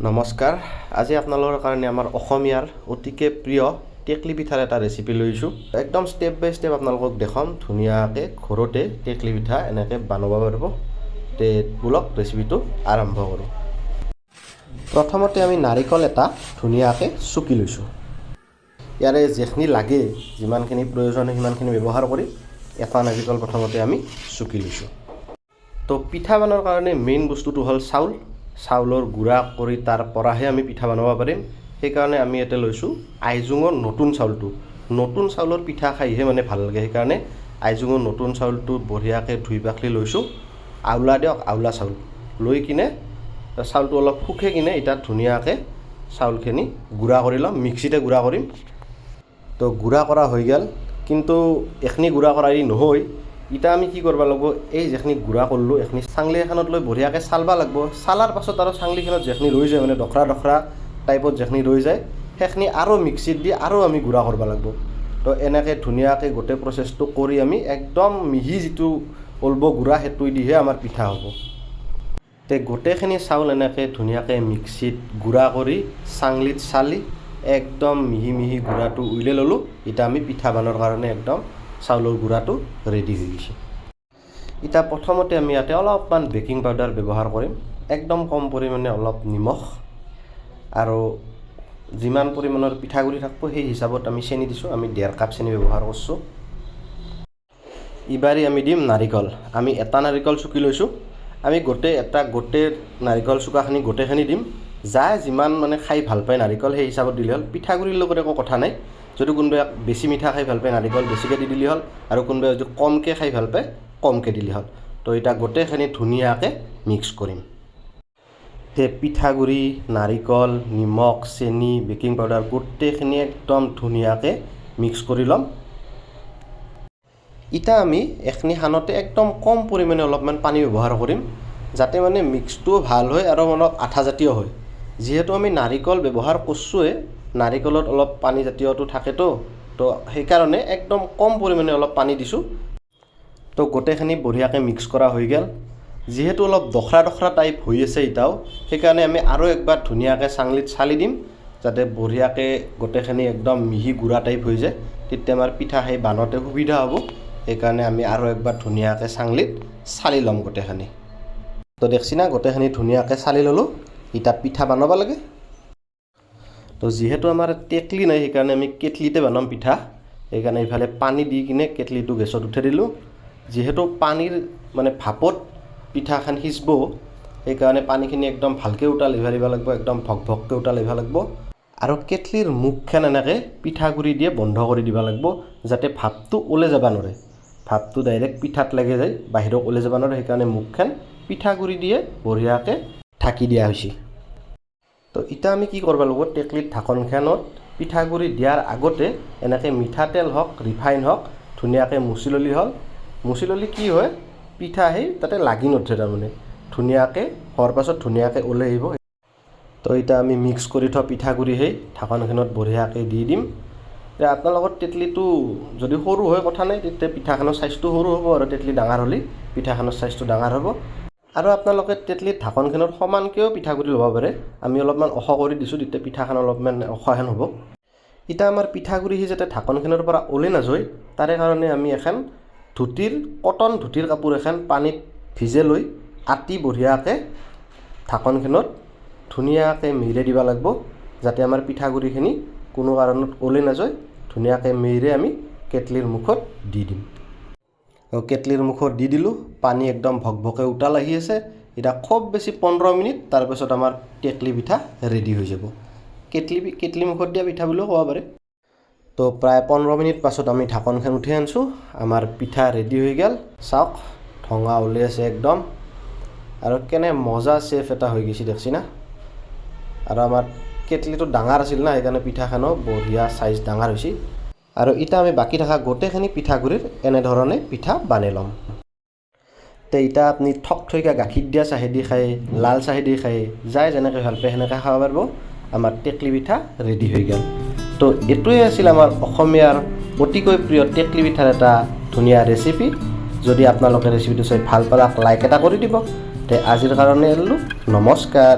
নমস্কাৰ, আজি আপোনালোকৰ কাৰণে আমাৰ অসমীয়াৰ অতিকে প্ৰিয় টেকলি পিঠাৰ এটা ৰেচিপি লৈছোঁ। একদম ষ্টেপ বাই ষ্টেপ আপোনালোকক দেখুৱাম, ধুনীয়াকৈ ঘৰতে টেকলি পিঠা এনেকৈ বনাব পাৰিব। তে বোলক, ৰেচিপিটো আৰম্ভ কৰোঁ। প্ৰথমতে আমি নাৰিকল এটা ধুনীয়াকৈ চুকি লৈছোঁ। ইয়াৰে যিখিনি লাগে, যিমানখিনি প্ৰয়োজন, সিমানখিনি ব্যৱহাৰ কৰি এটা নাৰিকল প্ৰথমতে আমি চুকি লৈছোঁ। তো পিঠা বনোৱাৰ কাৰণে মেইন বস্তুটো হ'ল চাউল। চাউলৰ গুড়া কৰি তাৰ পৰাহে আমি পিঠা বনাব পাৰিম। সেইকাৰণে আমি ইয়াতে লৈছোঁ আইজোঙৰ নতুন চাউলটো। নতুন চাউলৰ পিঠা খাইহে মানে ভাল লাগে। সেইকাৰণে আইজোঙৰ নতুন চাউলটো বঢ়িয়াকৈ ধুই পখালি লৈছোঁ। আওলা দিয়ক, আওলা চাউল লৈ কিনে চাউলটো অলপ শুকে কিনে এতিয়া ধুনীয়াকৈ চাউলখিনি গুড়া কৰি ল'ম। মিক্সিতে গুড়া কৰিম। তো গুড়া কৰা হৈ গ'ল, কিন্তু এইখিনি গুড়া কৰা দি নহয়। ইতা আমি কি কৰিব লাগিব? এই যিখিনি গুড়া কৰিলোঁ, এইখিনি চাংলি এখনত লৈ বঢ়িয়াকৈ চালবা লাগিব। চালাৰ পাছত আৰু চাংলিখনত যিখিনি ৰৈ যায়, মানে দখৰা দখৰা টাইপত যিখিনি ৰৈ যায়, সেইখিনি আৰু মিক্সিত দি আৰু আমি গুড়া কৰিব লাগিব। তো এনেকৈ ধুনীয়াকৈ গোটেই প্ৰচেছটো কৰি আমি একদম মিহি যিটো ওলব গুড়া, সেইটো দিহে আমাৰ পিঠা হ'ব। তে গোটেইখিনি চাউল এনেকৈ ধুনীয়াকৈ মিক্সিত গুড়া কৰি, চাংলিত চালি একদম মিহি মিহি গুড়াটো উলিয়াই ল'লোঁ। এতিয়া আমি পিঠা বনোৱাৰ কাৰণে একদম চাউলৰ গুড়াটো ৰেডি হৈ গৈছে। এতিয়া প্ৰথমতে আমি ইয়াতে অলপমান বেকিং পাউডাৰ ব্যৱহাৰ কৰিম, একদম কম পৰিমাণে অলপ নিমখ আৰু যিমান পৰিমাণৰ পিঠাগুড়ি থাকিব, সেই হিচাপত আমি চেনি দিছোঁ। আমি 1.5 কাপ চেনি ব্যৱহাৰ কৰিছোঁ। ইবাৰী আমি দিম নাৰিকল। আমি এটা নাৰিকল চুকি লৈছোঁ। আমি গোটেই এটা গোটেই নাৰিকল চুকাখিনি গোটেইখিনি দিম। যাই যিমান মানে খাই ভাল পায় নাৰিকল, সেই হিচাপত দিলে হ'ল। পিঠাগুড়িৰ লগত একো কথা নাই। যদি কোনোবাই বেছি মিঠা খাই ভাল পায়, নাৰিকল বেছিকৈ দি দিলে হ'ল আৰু কোনোবাই যদি কমকৈ খাই ভাল পায়, কমকৈ দিলে হ'ল। তো এতিয়া গোটেইখিনি ধুনীয়াকৈ মিক্স কৰিম। তে পিঠাগুড়ি, নাৰিকল, নিমখ, চেনি, বেকিং পাউডাৰ গোটেইখিনি একদম ধুনীয়াকৈ মিক্স কৰি ল'ম। ইতা আমি এখিনি সানোতে একদম কম পৰিমাণে অলপমান পানী ব্যৱহাৰ কৰিম, যাতে মানে মিক্সটোও ভাল হয় আৰু অলপ আঠাজাতীয় হয়। যিহেতু আমি নাৰিকল ব্যৱহাৰ কৰিছোঁৱে, নাৰিকলত অলপ পানী জাতীয়টো থাকেতো, তো সেইকাৰণে একদম কম পৰিমাণে অলপ পানী দিছোঁ। তো গোটেইখিনি বঢ়িয়াকৈ মিক্স কৰা হৈ গ'ল। যিহেতু অলপ দখৰা দখৰা টাইপ হৈ আছে এতিয়াও, সেইকাৰণে আমি আৰু একবাৰ ধুনীয়াকৈ চাংলিত চালি দিম, যাতে বঢ়িয়াকৈ গোটেইখিনি একদম মিহি গুড়া টাইপ হৈ যায়। তেতিয়া আমাৰ পিঠা সেই বানোতে সুবিধা হ'ব। সেইকাৰণে আমি আৰু একবাৰ ধুনীয়াকৈ চাংলিত চালি ল'ম গোটেইখিনি। তো দেখছি না, গোটেইখিনি ধুনীয়াকৈ চালি ল'লোঁ। এতিয়া পিঠা বনাব লাগে। তো যিহেতু আমাৰ টেকলি নাই, সেইকাৰণে আমি কেটলিতে বনাম পিঠা। সেইকাৰণে ইফালে পানী দি কিনে কেটলিটো গেছত উঠাই দিলোঁ। যিহেতু পানীৰ মানে ভাপত পিঠাখন সিজব, সেইকাৰণে পানীখিনি একদম ভালকৈ উতাল আহিব দিব লাগিব, একদম ভক ভককৈ উতাল আহিব লাগিব। আৰু কেটলিৰ মুখখন এনেকৈ পিঠাগুড়ি দিয়ে বন্ধ কৰি দিব লাগিব, যাতে ভাপটো ওলাই যাব নোৱাৰে। ভাপটো ডাইৰেক্ট পিঠাত লাগি যায়, বাহিৰত ওলাই যাব নোৱাৰে। সেইকাৰণে মুখখন পিঠাগুড়ি দিয়ে বঢ়িয়াকৈ ঢাকি দিয়া হৈছে। তো এতিয়া আমি কি কৰিব লাগিব? টেকলিত ঢাকনখনত পিঠাগুড়ি দিয়াৰ আগতে এনেকৈ মিঠাতেল হওক, ৰিফাইন হওক, ধুনীয়াকৈ মুচি ল'লি হ'ল। মুচি ল'লে কি হয়, পিঠা সেই তাতে লাগি নধৰে। তাৰমানে ধুনীয়াকৈ হোৱাৰ পাছত ধুনীয়াকৈ ওলাই আহিব। তো এতিয়া আমি মিক্স কৰি থোৱা পিঠাগুড়ি সেই ঢাকনখনত বঢ়িয়াকৈ দি দিম। এতিয়া আপোনালোকৰ টেটলিটো যদি সৰু হয়, কথা নাই, তেতিয়া পিঠাখনৰ চাইজটো সৰু হ'ব আৰু টেটলি ডাঙৰ হ'লে পিঠাখনৰ চাইজটো ডাঙৰ হ'ব। আৰু আপোনালোকে টেটলিত ঢাকনখনত সমানকৈও পিঠাগুড়ি ল'ব পাৰে। আমি অলপমান ওখ কৰি দিছোঁ, তেতিয়া পিঠাখন অলপমান ওখহেন হ'ব। এতিয়া আমাৰ পিঠাগুড়ি যাতে ঢাকনখনৰ পৰা ওলাই নাযায়, তাৰে কাৰণে আমি এখন ধুতিৰ, কটন ধুতিৰ কাপোৰ এখন পানীত ভিজাই লৈ আটি বঢ়িয়াকৈ ঢাকনখনত ধুনীয়াকৈ মেৰিয়াই দিব লাগিব, যাতে আমাৰ পিঠাগুড়িখিনি কোনো কাৰণত ওলাই নাযায়। ধুনীয়াকৈ মেৰিয়াই আমি কেটলিৰ মুখত দি দিম। কেটলিৰ মুখত দি দিলোঁ। পানী একদম ভক ভকে উতাল আহি আছে। এতিয়া খুব বেছি 15 মিনিট, তাৰপিছত আমাৰ টেকলি পিঠা ৰেডি হৈ যাব। কেটলি কেটলি মুখত দিয়া পিঠা বুলিও ক'ব পাৰে। তো প্ৰায় 15 মিনিট পাছত আমি ঢাকনখন উঠাই আনিছোঁ। আমাৰ পিঠা ৰেডি হৈ গ'ল। চাওক, ধোঁৱা ওলাই আছে একদম আৰু কেনে মজা চেপ এটা হৈ গৈছে, দেখছি না? আৰু আমাৰ কেটলিটো ডাঙৰ আছিল না, সেইকাৰণে পিঠাখনো বঢ়িয়া চাইজ ডাঙৰ হৈছে। আৰু এতিয়া আমি বাকী থকা গোটেইখিনি পিঠাগুড়িৰ এনেধৰণে পিঠা বনাই ল'ম। তে এতিয়া আপুনি ঠক থৈকা গাখীৰ দিয়া চাহেদি খায়, লাল চাহেদি খায়, যাই যেনেকৈ ভাল পায় সেনেকৈ খাব পাৰিব। আমাৰ টেকলি পিঠা ৰেডি হৈ গ'ল। তো এইটোৱে আছিল আমাৰ অসমীয়াৰ অতিকৈ প্ৰিয় টেকলি পিঠাৰ এটা ধুনীয়া ৰেচিপি। যদি আপোনালোকে ৰেচিপিটো চাই ভাল পালাক, লাইক এটা কৰি দিব। তে আজিৰ কাৰণে এৰিলোঁ, নমস্কাৰ।